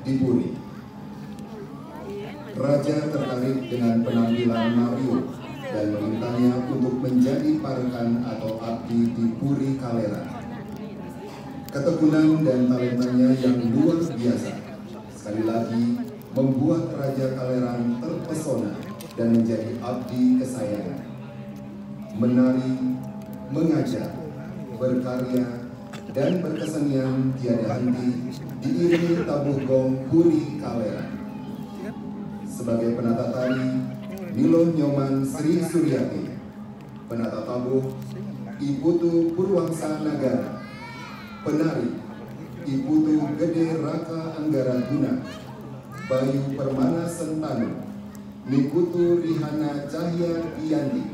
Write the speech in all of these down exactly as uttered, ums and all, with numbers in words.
di Puri. Raja tertarik dengan penampilan Mario dan memintanya untuk menjadi parekan atau abdi di Puri Kalera. Ketekunan dan talentanya yang luar biasa sekali lagi membuat Raja Kalerang terpesona dan menjadi abdi kesayangan. Menari, mengajar, berkarya, dan berkesenian tiada henti diiringi tabuh gong Puri Kalera. Sebagai penata tari, Milo Nyoman Sri Suryati. Penata tabuh, I Putu Purwangsa Nagara. Penari, I Putu Gede Raka Anggara Guna. Bayu Permana Sentanu. Ni Putu Rihana Cahya Dianti.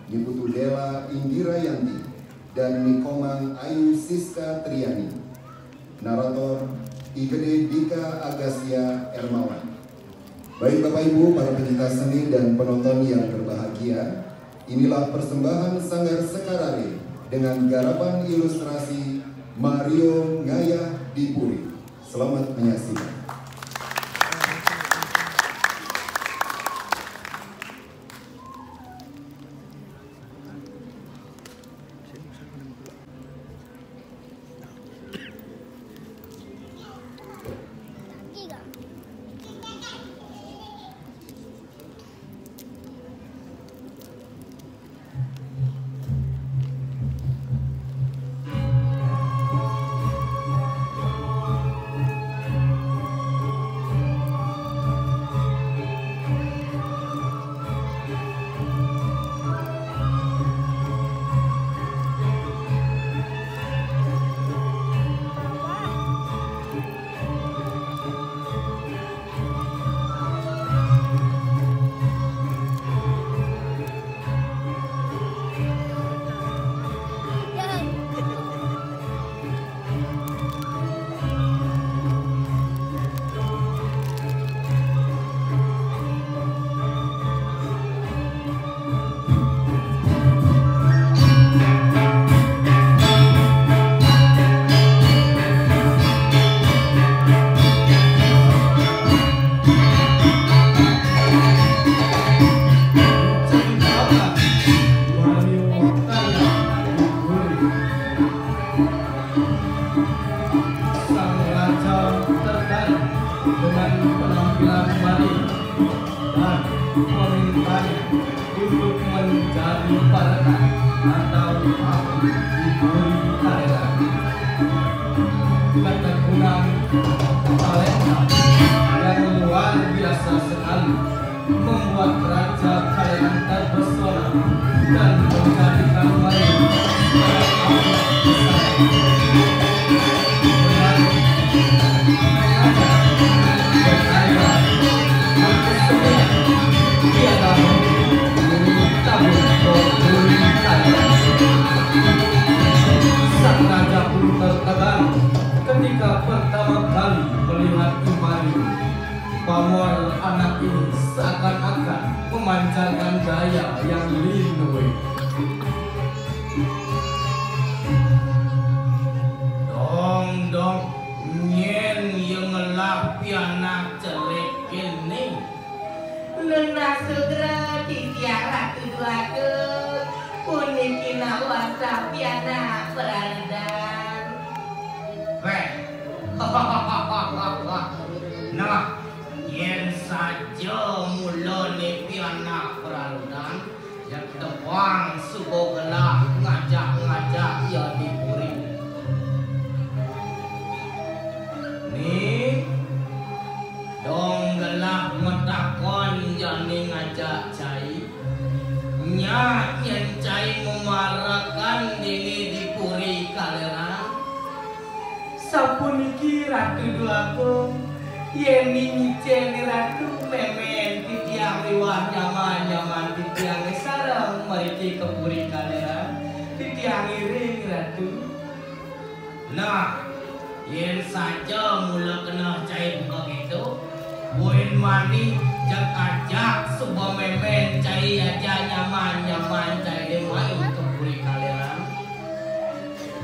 Ni Putu Dela Indira Yanti. Dan Ni Komang Ayu Siska Triani. Narator, I Gede Dika Agasia Ermawan. Baik Bapak Ibu, para pecinta seni dan penonton yang berbahagia, inilah persembahan Sanggar Sekarare dengan garapan ilustrasi Mario Ngayah di Puri. Selamat menyaksikan. Sang raja tertarik dengan penampilan Mari dan memintanya untuk menjadi parekan atau abdi di Puri Kalera. Ketekunan, talenta yang luar biasa sekali membuat Raja Kalengan terpesona dan menjadikan Mari sebagai anak kesayangan. Dengan mengajar, berkarya, berkesenian, tiada henti, menurut tabur, menurut karya. Sang raja pun tertegun ketika pertama kali melihat Mari. Pamor anak ini seakan-akan memancarkan gaya yang lindoi. Dong, dong, nyen ye ngelah pianak cerik kene. Nunas sugra titiang Ratu Dwagung, puniki nawasa pianak praredan. Weh. Nah, yen saja mulane pianak praredan, yen tepang suba gelah ngajak-ngajak ya di puri. Ni, dong gelah matakon jani ngajak cai. Nya nyen cai mamarakan dini di puri Kaleran. Sapuniki Ratu Dwagung, yen ngicen Ratu memen titiang liwat nyaman-nyaman titiang sareng mriki ka puri Kaleran, titiang iring Ratu. Nah, yen saja mula kena cai buka keto, buin mani jak ajak suba memen cai aja nyaman-nyaman cai de mai ka puri Kaleran.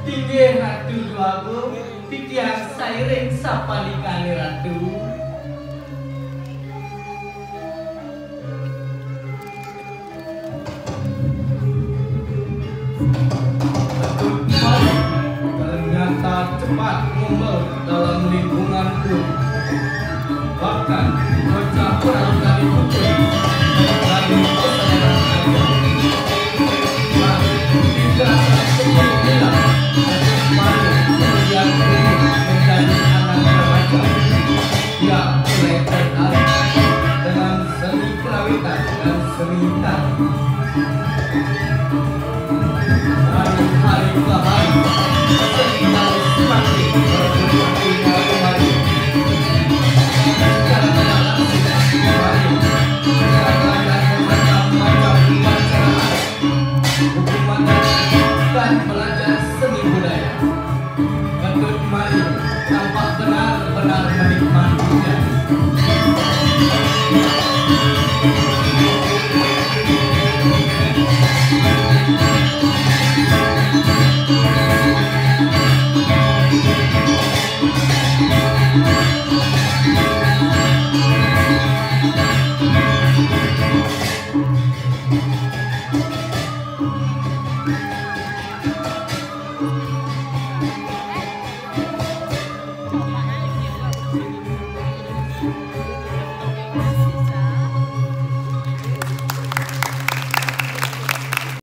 Inggih Ratu Dwagung, titiang sairing sapanikane Ratu. Tempat kumpul dalam lingkungan pun bahkan bercampur dari pukul dari persaudaraan agama. Nah, tidak seperti inilah nasib baru yang kini menjadi anak remaja yang mulai tertarik dengan seni kerawitan dan seni tari. Dari hari ke hari